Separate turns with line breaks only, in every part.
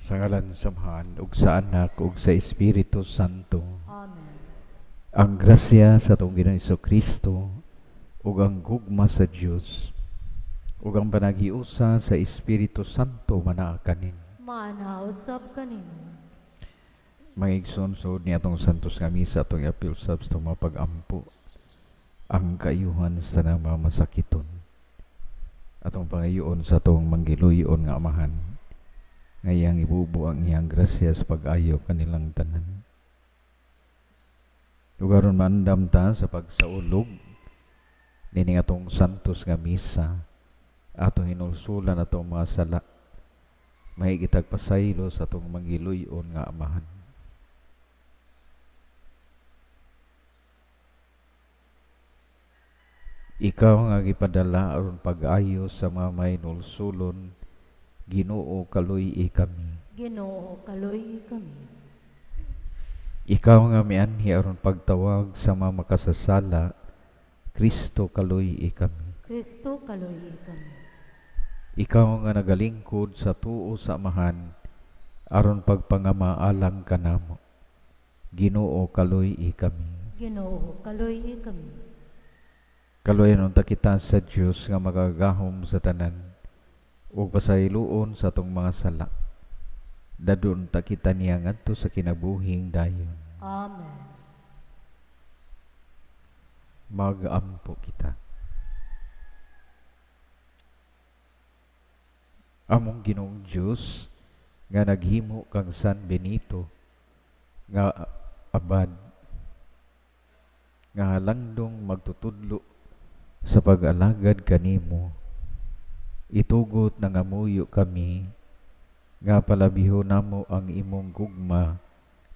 Sa ngalan sa Amahan, ug sa Anak, ug sa Espiritu Santo.
Amen.
Ang grasya sa atong Ginoong Kristo ug ang gugma sa Dios ug ang panaghiusa sa Espiritu Santo manaa kanin.
Maana usab kanimo.
Mga igsoon, sulod ni atong santos nga misa, atong iapil sab sa atong mga pag-ampo ang kaayuhan sa tanang mga masakiton. Atong pangayoon sa atong manggiluyon nga Amahan nga iyang ibubo ang iyang grasya sa pag-ayo kanilang tanan. Ug aron maandam ta sa pagsaulog nining atong santos nga misa, atong hinulsulan atong mga sala, mahigitag pasaylo sa atong manggiluyon nga Amahan. Ikaw nga gipadala aron pag-ayo sa mga mahinulsulon, Ginoo, kaluy-i kami.
Ginoo, kaluy-i kami.
Ikaw nga mianhi aron pagtawag sa mga makasasala, Kristo, kaluy-i kami.
Kristo, kaluy-i kami.
Ikaw nga nagalingkod sa tuo sa Amahan aron pagpangamaalang kanamo, Ginoo, kaluy-i kami.
Ginoo, kaluy-i kami.
Kaluoyan unta kita sa Dios nga magagahom sa tanan ug pasayloon sa atong mga sala. Dadon ta kita niya ngadto sa kinabuhing dayon.
Amen.
Magampo kita. Among Ginoong Dios nga naghimo kang San Benito nga abad nga halangdong magtutudlo sa pag-alagad kanimo, itugot nga ngamuyo kami nga palabihon namo ang imong gugma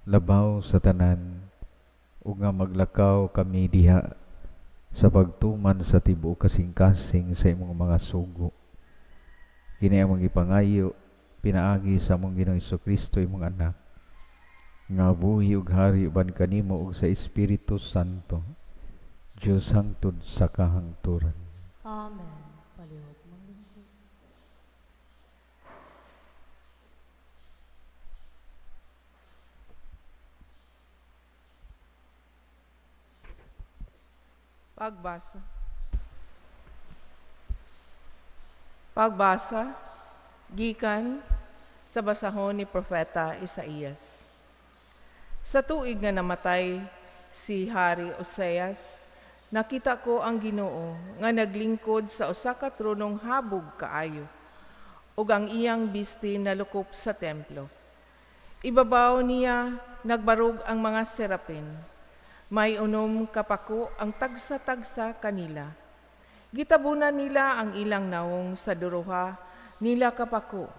labaw sa tanan ug nga maglakaw kami diha sa pagtuman sa tibuok kasing-kasing sa imong mga sugo. Kini among gipangayo pinaagi sa among Ginoong Hesukristo, imong anak, nga buhi ug hari uban kanimo ug sa Espiritu Santo, Dios hangtod sa kahangturan.
Amen. Palihog manglingkod.
Pagbasa. Pagbasa gikan sa basahon ni Propeta Isaías. Sa tuig nga namatay si Hari Oseas, nakita ko ang Ginoo nga naglingkod sa usa ka tronong habog kaayo, ug ang iyang bisti nalukop sa templo. Ibabaw niya nagbarog ang mga serapin. May unom kapako ang tagsa-tagsa kanila. Gitabunan nila ang ilang naong sa duruha nila kapako,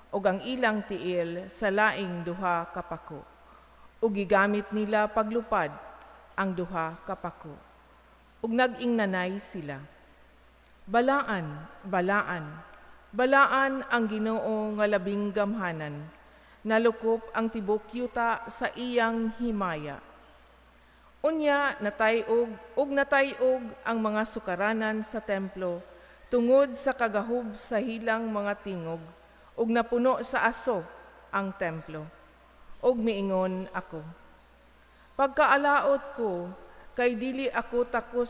ug ang ilang tiil sa laing duha kapako. Ug gigamit nila paglupad ang duha kapako. Ug nag-ingnanay sila. Balaan, balaan, balaan ang Ginoo nga labing gamhanan. Nalukop ang tibok yuta sa iyang himaya. Unya natayog ug natayog ang mga sukaranan sa templo tungod sa kagahub sa hilang mga tingog, ug napuno sa aso ang templo. Ug miingon ako, pagkaalaot ko, kay dili ako takos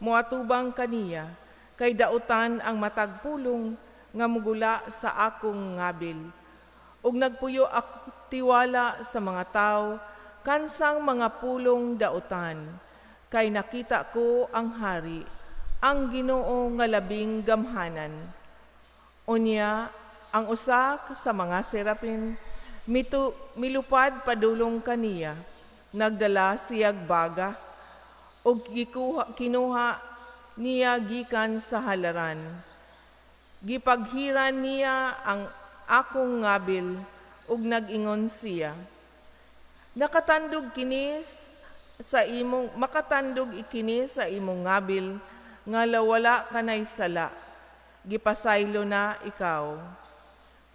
moatubang kaniya, kay dautan ang matag pulong nga mugula sa akong ngabil. Ug nagpuyo ako tiwala sa mga tawo, kansang mga pulong dautan, kay nakita ko ang hari, ang Ginoo nga labing gamhanan. Unya, ang usa sa mga serapin, milupad padulong kaniya, nagdala siyag baga, ug kinuha niya gikan sa halaran. Gipaghiran niya ang akong ngabil, ug nag-ingon siya, nakatandog kini sa imong, makatandog ikini sa imong ngabil, nga lawala kanay sala, gipasaylo na ikaw.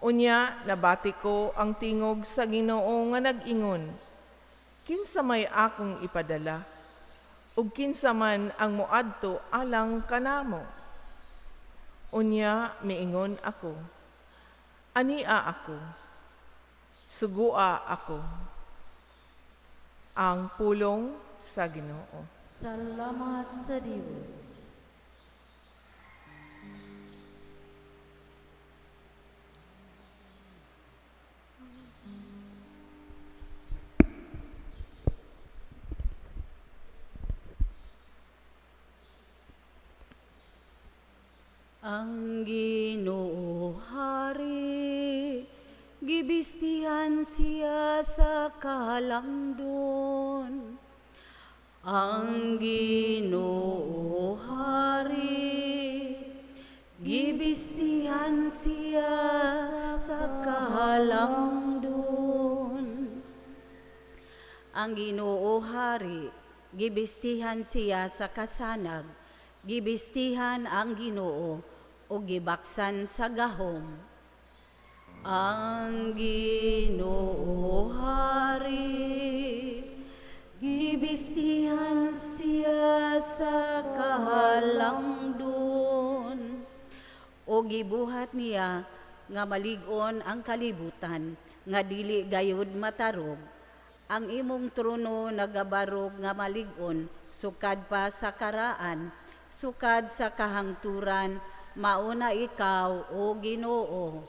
Unya, nabati ko ang tingog sa Ginoo nga nag-ingon, kinsa may akong ipadala, ug kinsa man ang moadto alang kanamo. Unya, miingon ako, ania ako, Sugua ako. Ang pulong sa Ginoo.
Salamat sa Dios.
Ang Ginoo hari, gibistihan siya sa kalangdon. Ang Ginoo hari, gibistihan siya sa kalangdon. Ang Ginoo hari, gibistihan siya sa kasanag, gibistihan ang Ginoo o gibaksan sa gahom. Ang Ginoo hari, gibistihan siya sa kahalangdon o gibuhat niya nga malig-on ang kalibutan nga dili gayud matarog. Ang imong trono nagabarog nga malig-on sukad pa sa karaan, sukad sa kahangturan, mauna ikaw, o Ginoo.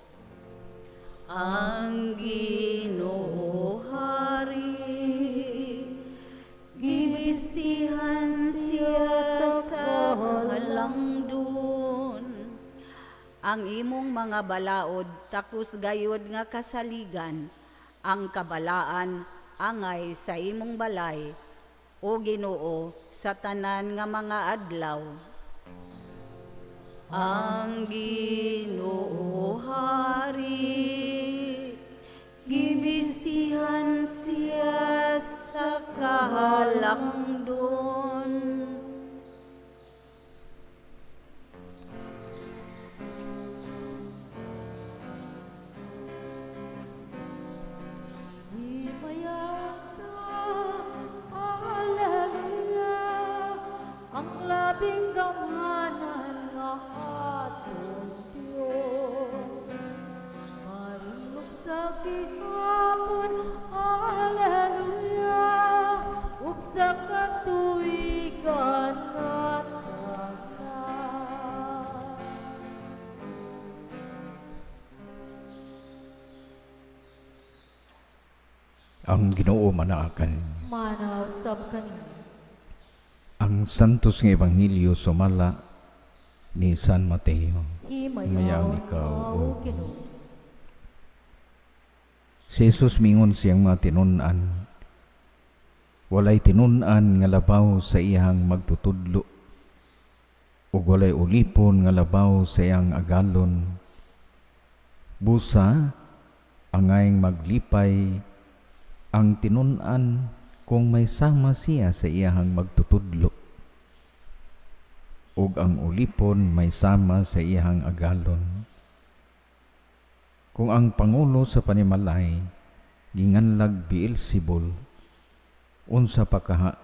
Ang Ginoo hari, gibistihan siya sa halangdon. Ang imong mga balaod takos gayud nga kasaligan, ang kabalaan angay sa imong balay, o Ginoo, sa tanan nga mga adlaw. Ang Ginoo hari, gibistihan siya sa kahalangdon.
Hallelujah, ang labing gamhanan nga atong Diyos. Marilog sa gihapon, hallelujah, ug sa katuigan nga tanan.
Ang Ginoo manaakan.
Manaw sab kaniya.
Ang Santos nga Ebanghelyo sumala ni San Mateo.
Himayaon ikaw, O Ginoo.
Si Jesus mingon siyang mga tinun-an. Walay tinun-an nga labaw sa iyang magtutudlo, ug walay ulipon nga labaw sa iyang agalon. Busa angay maglipay ang tinun-an kung may sama siya sa iyang magtutudlo, ug ang ulipon may sama sa iyang agalon. Kung ang pangulo sa panimalay ginganlag Beelzebul, unsa pa kaha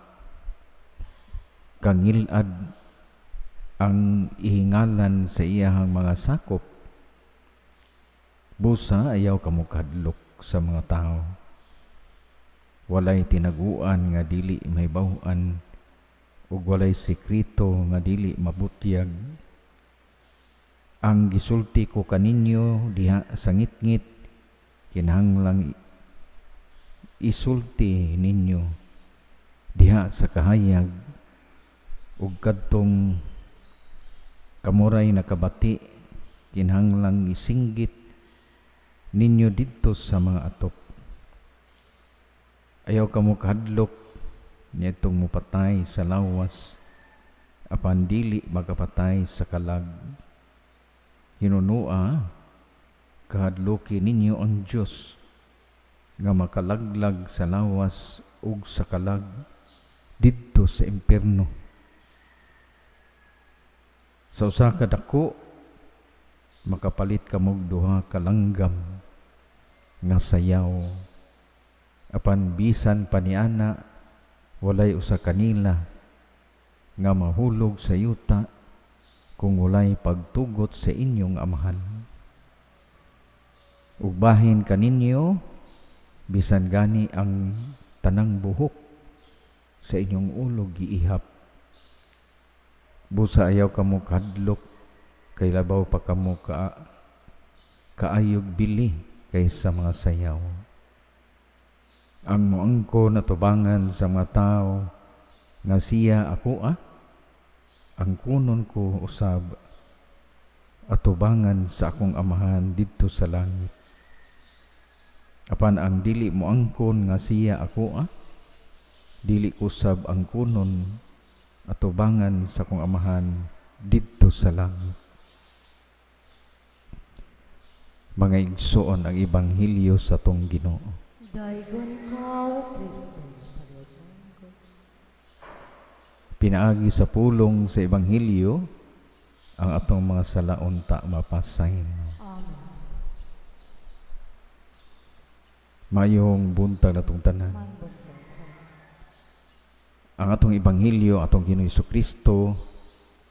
kangilad ang ihingalan sa iyang mga sakop. Busa ayaw kamukadlok sa mga tao. Walay tinaguan nga dili mahibaw-an, ug walay sekreto nga dili mabutyag. Ang gisulti ko kaninyo diha sa ngitngit, kinahanglang isulti ninyo diha sa kahayag, ug kadtong kamuray nakabati, kinahanglang isinggit ninyo didto sa mga atop. Ayaw kamo kahadlok niadtong mopatay sa lawas, apan dili makapatay sa kalag. Hinunua, kahadloki ninyo ang Dios nga makalaglag sa lawas ug sa kalag didto sa impierno. Sa usa ka dako makapalit kamog duha ka langgam nga sayaw, apan bisan pa niana walay usa kanila nga mahulog sa yuta kung walay pagtugot sa inyong amahan. Ug bahin kaninyo Bisan gani ang tanang buhok sa inyong ulo giihap. Busa ayaw kamo kahadlok, kay labaw pa kamo kaayog bili kaysa mga sayaw. Ang moangko natubangan sa mga tao nga siya ako ang kunon ko usab atubangan sa akong amahan didto sa langit. Apan ang dili moangkon nga siya ako dili ko sab ang kunon atubangan sa akong amahan didto sa langit. Mga igsoon, ang ebanghelyo sa atong Ginoo.
Daygon ikaw, Kristo.
Pinaagi sa pulong sa ebanghelyo ang atong mga salaon ta mapasay.
Amen.
Mayong buntag natong tanan. Ang atong ebanghelyo, atong Ginoo Jesucristo,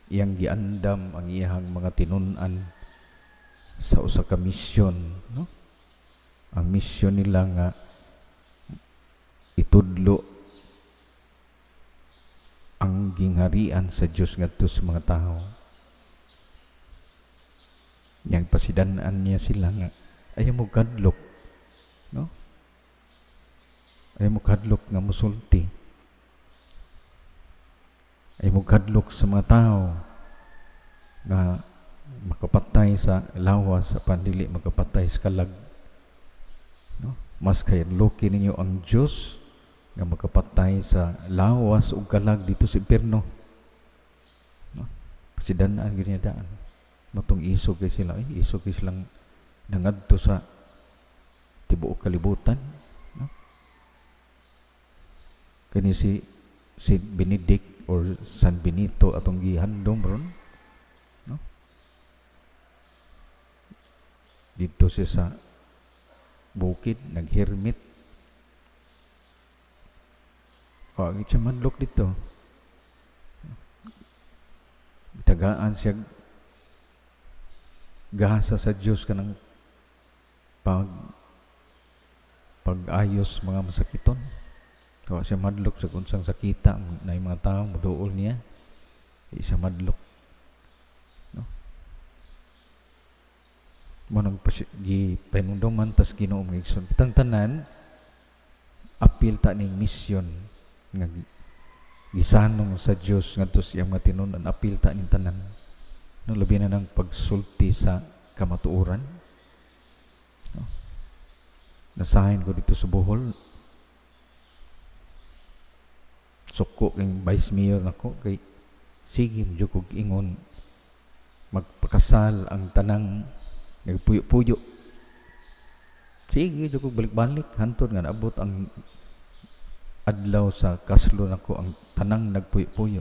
iyang giandam ang iyang mga tinun-an sa usa ka misyon, no? Ang misyon nila nga itudlo ang gingharian sa Dios ngadto sa mga tao. Yang pasidan-an niya sila nga ayaw mo kadlok, no? Ayaw mo kadlok nga musulti. Ayaw mo kadlok sa mga tao nga makapatay sa lawas, sa pandili makapatay sa kalag, no? Mas kahadloki ninyo ang Dios nga makapatay sa lawas ug kalag dito sa impierno, no? Pasidan-an gyud niya daan. Matong isog kay sila, isog kay silang nangadto sa tibuok kalibutan, no? Kani si Saint Benedict or San Benito atong gihandom ron, no? Dito siya sa bukid naghermit. O, ang siya madlok dito. Tagaan siya gasa sa Diyos kanang pag-ayos mga masakiton. Kawa siya madlok sa kunsang sakita na yung mga tao muduol niya. Di siya madlok, no? Manang gipahinumduman tas Ginoo mga igsoon. Kitang tanan apil ta ning misyon nga gisanong sa Dios ngadto sa iyang mga tinun-an, apil ta ning tanan, no? Labi na nang pagsulti sa kamatuoran, no? Nasahin ko dito sa Bohol, suko kay vice mayor nako kay sige mo kog ingon magpakasal ang tanang nagpuyo-puyo. Sige jud kog balik-balik hantod nga naabot ang adlaw sa kaslo nako ang tanang nagpuyo-puyo.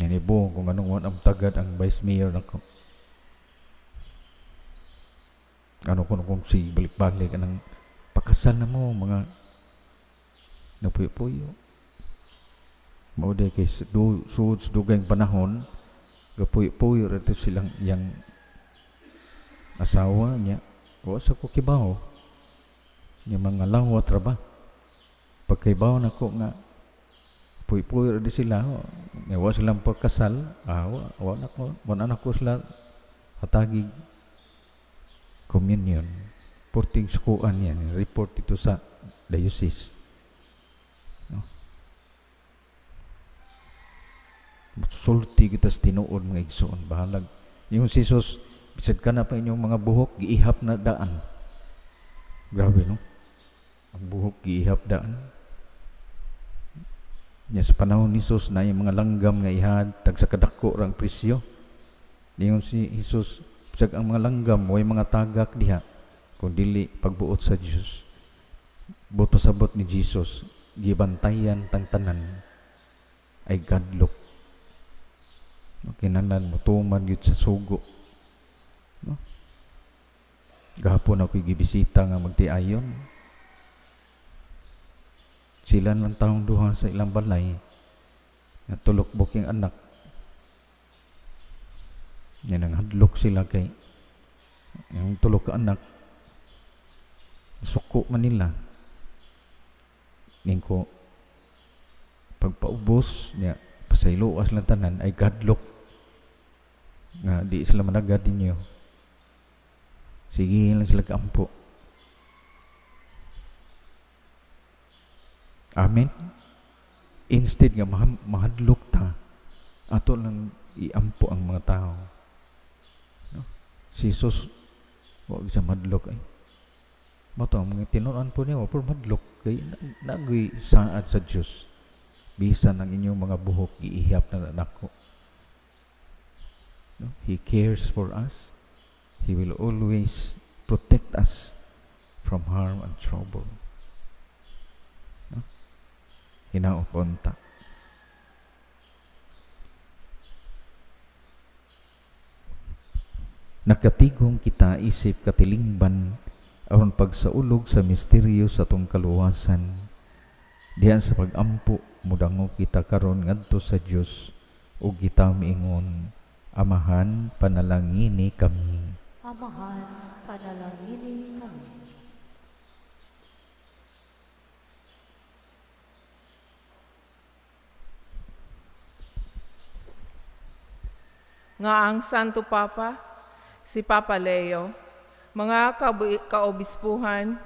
Yan ibo kung anong wa ang tagad ang vice mayor nako. Ano kuno kung si balik-balik anang pakasal na mo mga nagpuyo-puyo. Mao day kay suod sa dugayng panahon gapuyo-puyo ra to silang iyang asawa niya. Wa sa ko kibaw niya mga lawat ra ba. Pagkaibaw nako nga puyo-puyo ra di sila, nga wa silang pagkasal, wa nako, wa na nako sila hatagi communion. Porting sukuan yan, report ito sa diocese, no? Sulti kita sa tinuod mga igsoon. Bahalag yung si Jesus, bisag ka na pa inyong mga buhok giihap na daan. Grabe, no? Ang buhok giihap daan. Nya sa panahon ni Jesus na yung mga langgam nga ihad tag sa kadako rang presyo. Ningon si Jesus, bisag ang mga langgam way mga tagak diha kung dili pagbuot sa Dios. Buot pasabot ni Jesus, gibantayan tang tanan ay gadlok. No, kinahanglan motuman gyud sa sugo, no? Gahapon ako'y gibisita nga magtiayon. Sila lang taong duha sa ilang balay. Natulok buking anak. Yan ang hadlok sila kay yung tulok ka anak. Suko man nila. Ningko pagpaubos niya, pasayloas lang tanan ay gadlok nga di sila managad ninyo. Sige lang sila kaampo. Amen. Instead nga mahadlok ta, ato lang iampo ang mga tao. No? Si Jesus wa siya madlok ay. Mato ang mga tinuran po niya, wa po madlok kay nagoy saad sa Dios. Bisan ang inyong mga buhok giihap na nako. No? He cares for us. He will always protect us from harm and trouble. No? Hinaot unta. Nakatigom kita isip katilingban aron pagsaulog sa misteryo sa atong kaluwasan. Dihan sa pagampo mudangop kita karon ngadto sa Dios ug kita miingon, Amahan, panalangini kami.
Amahan, panalangini kami.
Nga ang Santo Papa, si Papa Leo, mga kaobispuhan,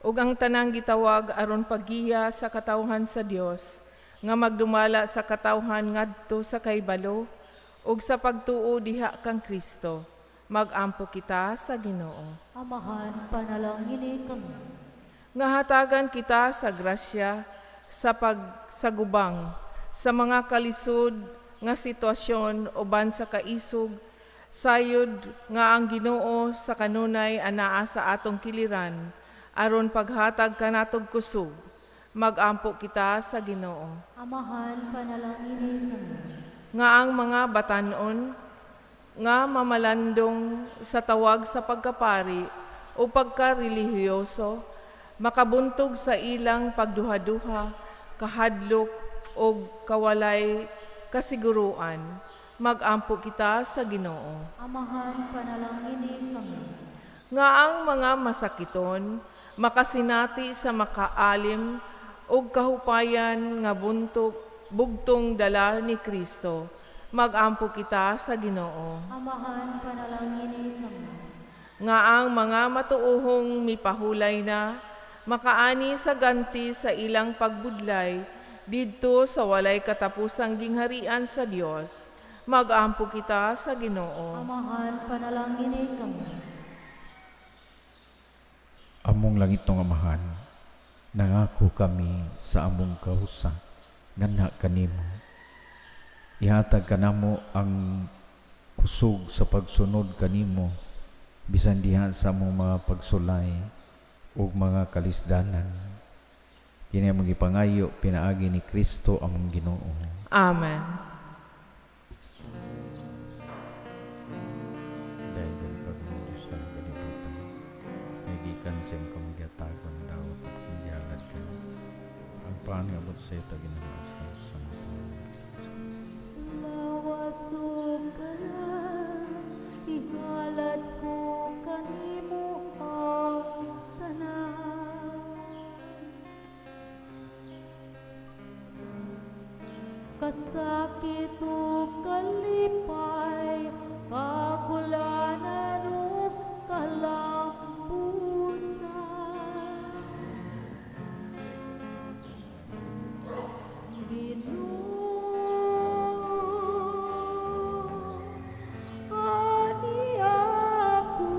ug ang tanang gitawag aron paggiya sa katawhan sa Dios, nga magdumala sa katawhan ngadto sa kahibalo ug sa pagtuo diha kang Kristo. Magampo kita sa Ginoo.
Amahan, panalangini kami.
Nga hatagan kita sa grasya sa pagsagubang sa mga kalisod nga sitwasyon uban sa kaisog, sayod nga ang Ginoo sa kanunay anaa sa atong kiliran, aron paghatag kanatog kusog. Magampo kita sa Ginoo.
Amahan, panalangini kami.
Nga ang mga batanon nga mamalandong sa tawag sa pagkapari o pagkarelihiyoso, makabuntog sa ilang pagduhaduha, kahadlok o kawalay kasiguruan. Magampo kita sa Ginoo.
Amahan, panalangini kami.
Nga ang mga masakiton makasinati sa makaalim ug kahupayan nga bugtong dala ni Kristo. Magampo kita sa Ginoo.
Amahan, panalangini kami.
Nga ang mga matuohong mipahulay na makaani sa ganti sa ilang pagbudlay didto sa walay katapusang gingharian sa Dios. Magampo kita sa Ginoo.
Amahan, panalangini kami.
Among langitong Amahan, nangako kami sa among kausa nganha kanimo. Ihatag kanamo ang kusog sa pagsunod kanimo bisan diha sa among mga pagsulay ug mga kalisdanan. Kini among gipangayo pinaagi ni Kristo among Ginoo.
Amen.
Dahil pag Diyos ng kalibutan, nagikan siyang kamangyatagon dawat at kamangyalad ka. Ang paano abot sa ito ginawas ng Santo.
Lawasog ka na, ihalad ko kanimo ang tanan. Kasakit o kalipay, kagulanan o kalambusan. Ginoo, ani ako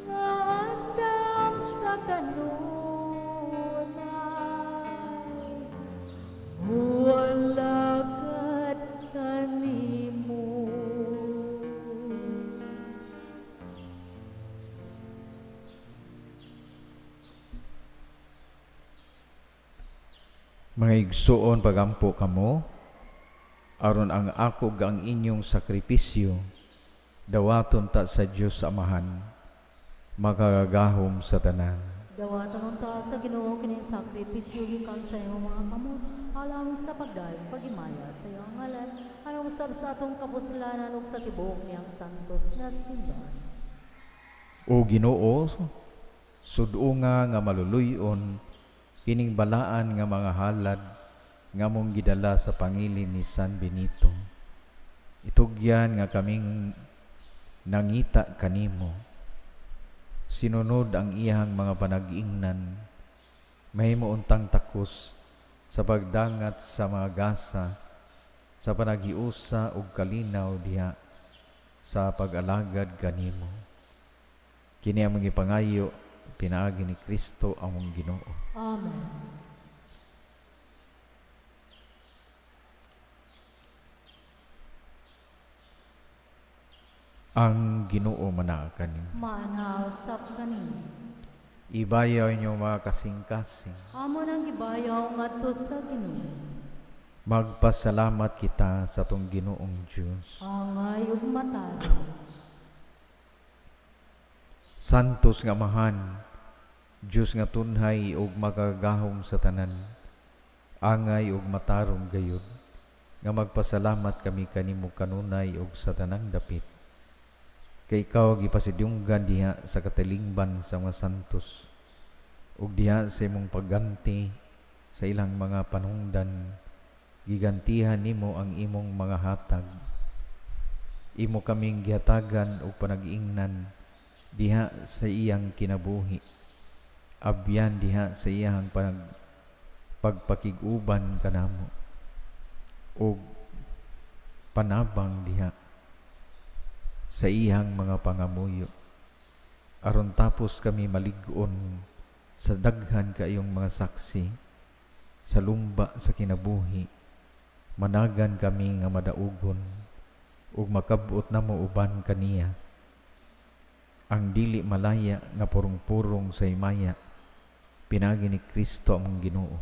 nga andam sa kanunay, mualagad kanimo.
Mga igsuon, pagampo kamo, aron ang ako ug ang inyong sakripisyo dawaton ta sa Dios Amahan, makagagahom sa tanan.
Dawaton unta sa Ginoo kining sakripisyo gikan sa imong mga kamot, alang sa pagdayon pagimaya sa iyong ngalan, alang usab sa atong kapuslanan ug sa tibuok niyang santos nga simbahan.
O Ginoo, sud-unga nga maluluy-on kining balaan nga mga halad nga mong gidala sa pangilin ni San Benito. Itugyan nga kaming nangita kanimo. Sinunod ang iyang mga panag-ingnan, mahimo untang takos sa pagdangat sa mga gasa, sa panaghiusa ug kalinaw diha sa pag-alagad kanimo. Kini ang mga pangayo pinaagi ni Kristo among Ginoo.
Amen.
Ang Ginoo manaa kaninyo.
Maana usab kaninyo.
Ibayaw inyo mga kasing-kasing.
Amo nang gibayaw ngadto sa Ginoo.
Magpasalamat kita sa atong Ginoong Dios.
Angay ug matarong.
Santos nga Amahan, Dios nga tunhay ug makagagahom sa tanan, angay ug matarong gayud, nga magpasalamat kami kanimo kanunay ug sa tanang dapit. Kay ikaw gipasidyunggan diha sa katilingban sa mga santos, ug diha sa imong pagganti sa ilang mga panungdan, gigantihan nimo ang imong mga hatag. Imo kaming gihatagan og panag-ingnan diha sa iyang kinabuhi. Abyan diha sa iyang pagpakig-uban kanamo, ug panabang diha sa iyang mga pangamuyo, aron tapos kami malig-on sa daghan kaayong mga saksi sa lumba sa kinabuhi. Managan kami nga madaugon ug makab-ot namo uban kaniya ang dili malaya nga purong-purong sa himaya pinaagi ni Kristo among Ginoo.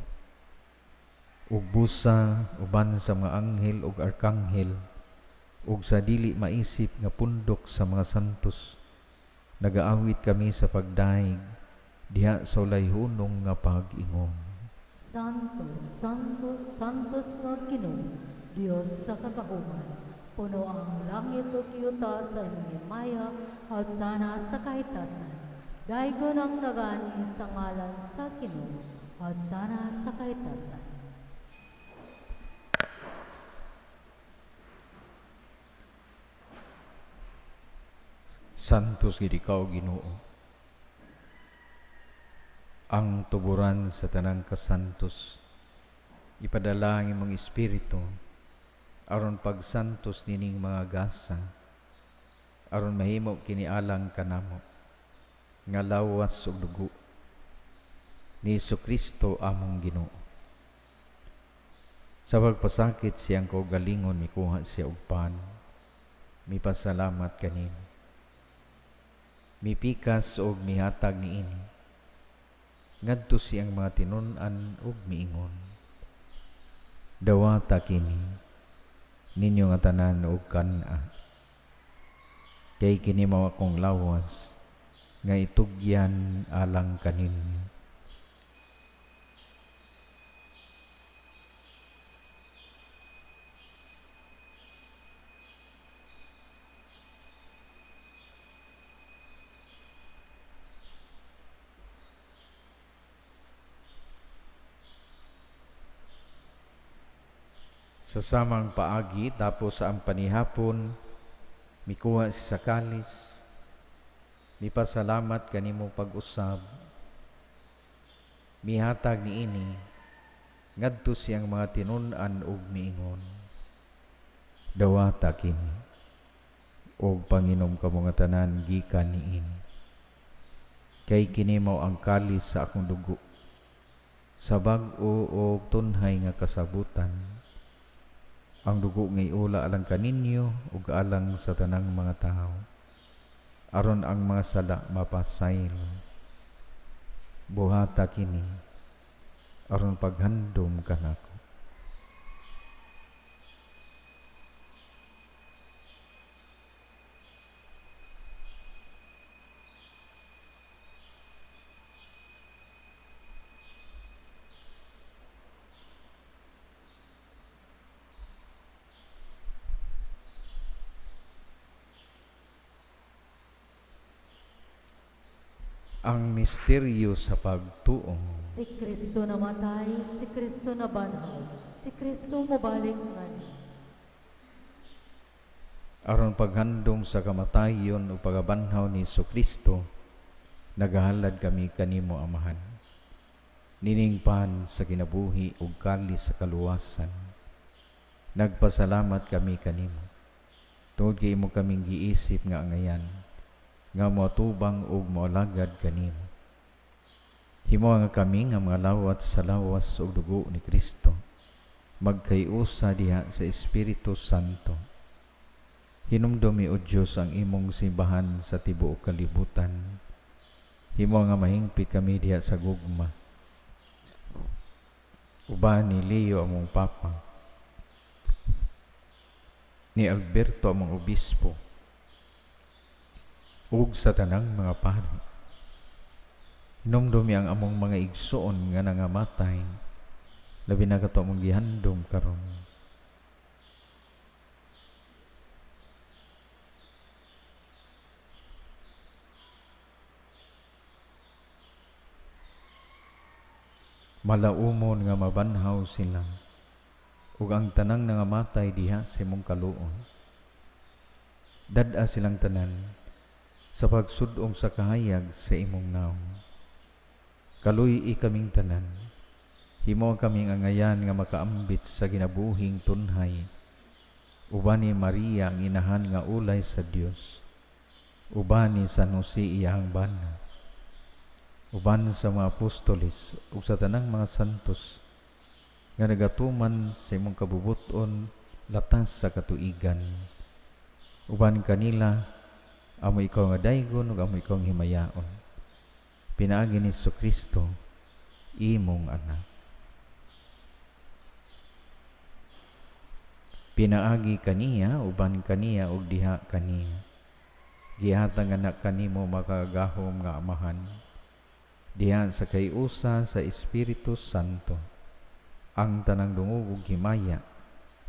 Ug busa uban sa mga anghel ug arkanghel ug sa dili maisip nga pundok sa mga santos, nagaawit kami sa pagdaig diha sa ulay hunong nga pag-ingon.
Santo, Santo, Santos nga Ginoo, Dios sa kagahuman, puno ang langit ug yuta sa imong himaya, hosana sa kahitasan. Daygon ang nagani sa ngalan sa Ginoo, hosana sa kahitasan.
Santos gid ikaw, Ginoo, ang tuburan sa tanang kasantos. Ipadala ang imong espiritu aron pagsantos nining mga gasa, aron mahimo kini alang kanamo nga lawas ug dugo ni Jesucristo among Ginoo. Sa pagpasakit siyang kaugalingon, mikuha siya og pan, mipasalamat kanimo, mipikas og mihatag niini ngadto siyang mga tinun-an ug miingon, dawata kini ninyo nga tanan og kan-a, kay kini mao akong lawas nga itugyan alang kaninyo. Sa samang paagi, tapos sa ang panihapon, mikuha si sa kalis, mipasalamat kanimo pag-usab, mihatag niini ngadto siyang mga tinun-an ug miingon, dawata kini ug panginom kamo nga tanan gikan niini, kay kini mao ang kalis sa akong dugo sa bag-o og tunhay nga kasabutan, ang dugo nga iula alang kaninyo ug alang sa tanang mga tawo, aron ang mga sala mapasaylo. Buhata kini aron paghandom kanako. Ang misteryo sa pagtuo.
Si Kristo namatay, si Kristo nabanhaw, si Kristo mobalik ngani.
Aron paghandom sa kamatayon ug pagabanhaw ni Kristo, nagahalad kami kanimo, Amahan. Nining pan sa kinabuhi ug kalis sa kaluwasan, nagpasalamat kami kanimo. Tungod kay imo kaming giisip nga angayan, nga moatubang ug moalagad kanimo. Himo nga kami nga mga lawat sa lawas ug dugo ni Kristo, magkayusa diha sa Espiritu Santo. Hinumdumi o Dios ang imong simbahan sa tibuok kalibutan. Himo nga mahingpit kami diha sa gugma. Uban ni Leo among Papa, ni Alberto among Obispo, ug sa tanang mga pari. Hinumdumi ang among mga igsoon nga nangamatay, labi na kato among gihandom karon. Malaumon nga mabanhaw sila, ug ang tanang nangamatay diha sa imong kaluoy. Dad-a silang tanan sa pagsud-ong sa kahayag sa imong nawong. Kaluy-i kaming tanan, himo kaming angayan nga makaambit sa ginabuhing tunhay. Uban ni Maria ang inahan nga ulay sa Dios, uban ni San Jose iyahang bana, uban sa mga apostoles ug sa tanang mga santos nga nagatuman sa imong kabubut-on latas sa katuigan. Uban kanila amo ikaw nga daygon ug amo ikaw nga himayaon. Pinaagi ni Kristo imong anak. Pinaagi kaniya, uban kaniya ug diha kaniya. Gihatag anak kanimo makagagahom nga Amahan, diha sa kayusa sa Espiritu Santo, ang tanang dungog ug himaya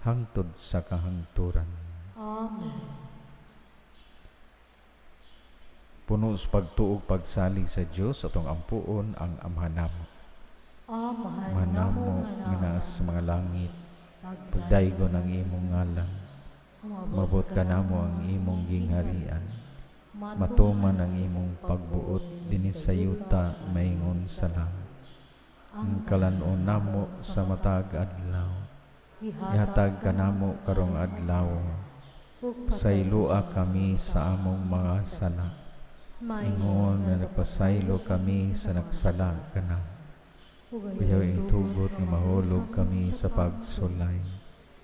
hangtod sa kahangturan.
Amen.
Puno sa pagtuog pagsalig sa Dios atong ampuon ang Amahan namo.
Amahan
namo nga naa sa mga langit, pagdaygon ang imong ngalan, mabot kanamo ang imong gingharian, matuman ang imong pagbuot dinhi sa yuta maingon sa langit. Ang kalan-on namo sa matag adlaw, ihatag kanamo karong adlaw. Pasayloa kami sa among mga sala, ingon nga nagpasaylo kami sa nagsala kanamo. Uyaw itugot nga mahulog kami sa pagsulay,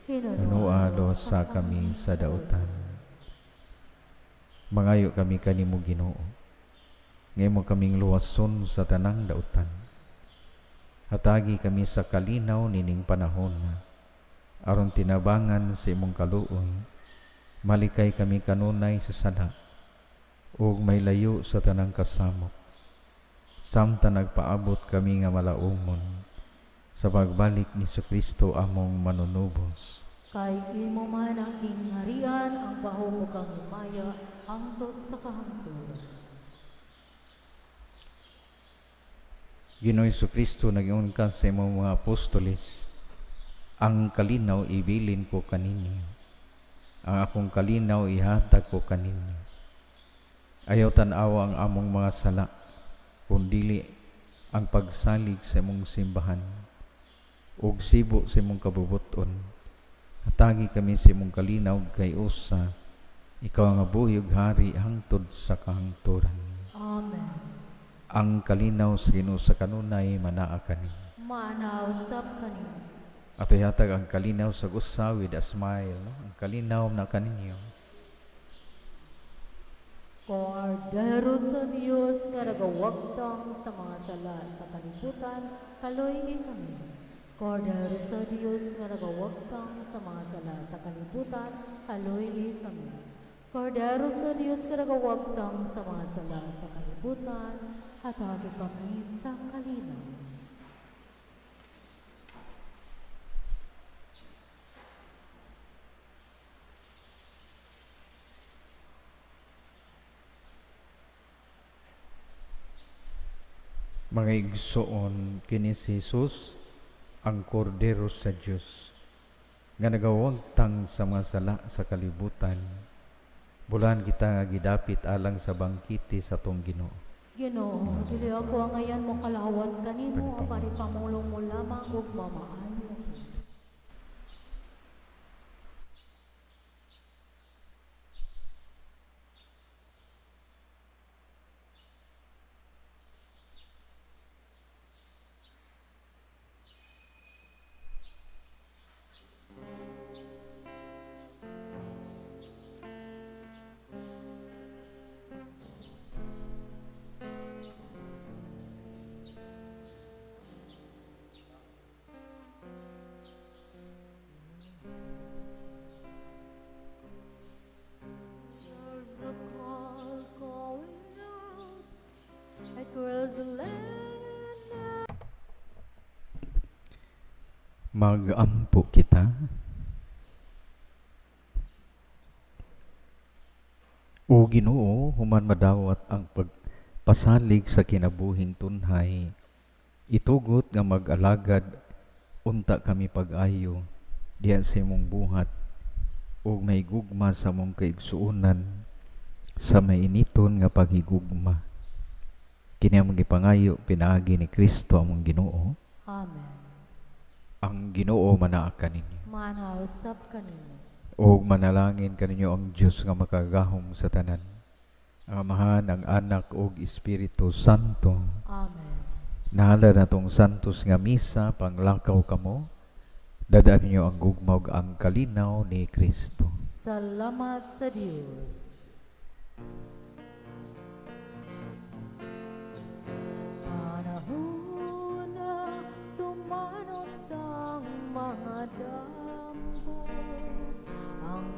Nunua luwasa kami sa dautan. Mangayo kami kanimo Ginoo, ngaymo kaming luwason sa tanang dautan. Hatagi kami sa kalinaw nining panahon, aron tinabangan sa imong kaluoy, malikay kami kanunay sa sala, ug may layo sa tanang kasamok. Samtang nagpaabot kami nga malaumon sa pagbalik ni Kristo among manunubos.
Kay imo man ang gingharian, ang gahom ug ang himaya hangtod sa kahangturan.
Ginoo Kristo, nag-ingon ka sa imong mga apostoles, ang kalinaw ibilin ko kaninyo, ang akong kalinaw ihatag ko kaninyo. Ayaw tan-awa ang among mga sala, kundili ang pagsalig sa imong simbahan ug sibo sa imong kabubuton. Hatagi kami sa imong kalinaw kay usa, ikaw ang buhi ug hari hangtod sa kahangturan.
Amen.
Ang kalinaw sa Ginoo sa kanunay manaa kaninyo.
Manaw sab kaninyo.
Ato ihatag ang kalinaw sa usa with a smile, no? Ang kalinaw na kaninyo.
Kordero sa Dios nga nagawagtang sa mga sala sa kalibutan, kaloy kami. Kordero sa Dios nga nagawagtang sa mga sala sa kalibutan, kaloy kami. Kordero sa Dios nga nagawagtang sa mga sala sa kalibutan, hatagi kami sa kalinaw.
Mga igsoon, kini si Jesus ang Kordero sa Dios nga nagawagtang sa mga sala sa kalibutan. Bulan kita nga gidapit alang sa bangkete sa atong Ginoo.
Ginoo, dili ako angayan mokalawat kanimo, apan ipamulong mo lamang ug mamaayo. There's a call going out across the land.
Magampo kita. O Ginoo, human madawat ang pagpasalig sa kinabuhing tunhay, itugot nga mag-alagad unta kami pag-ayo diha sa imong buhat ug may gugma sa among kaigsuonan sa mainiton nga paghigugma. Kini among gipangayo pinaagi ni Kristo among Ginoo.
Amen.
Ang Ginoo manaa kaninyo.
Manausap kaninyo.
Ug manalangin kaninyo ang Dios nga makagagahom sa tanan, ang Amahan, ang Anak ug Espiritu Santo.
Amen.
Nahala natong santos nga misa, panglakaw kamo, dadaan ninyo ang gugma ug ang kalinaw ni Kristo.
Salamat sa Dios. Panahon na tumanok tang mga damgo, ang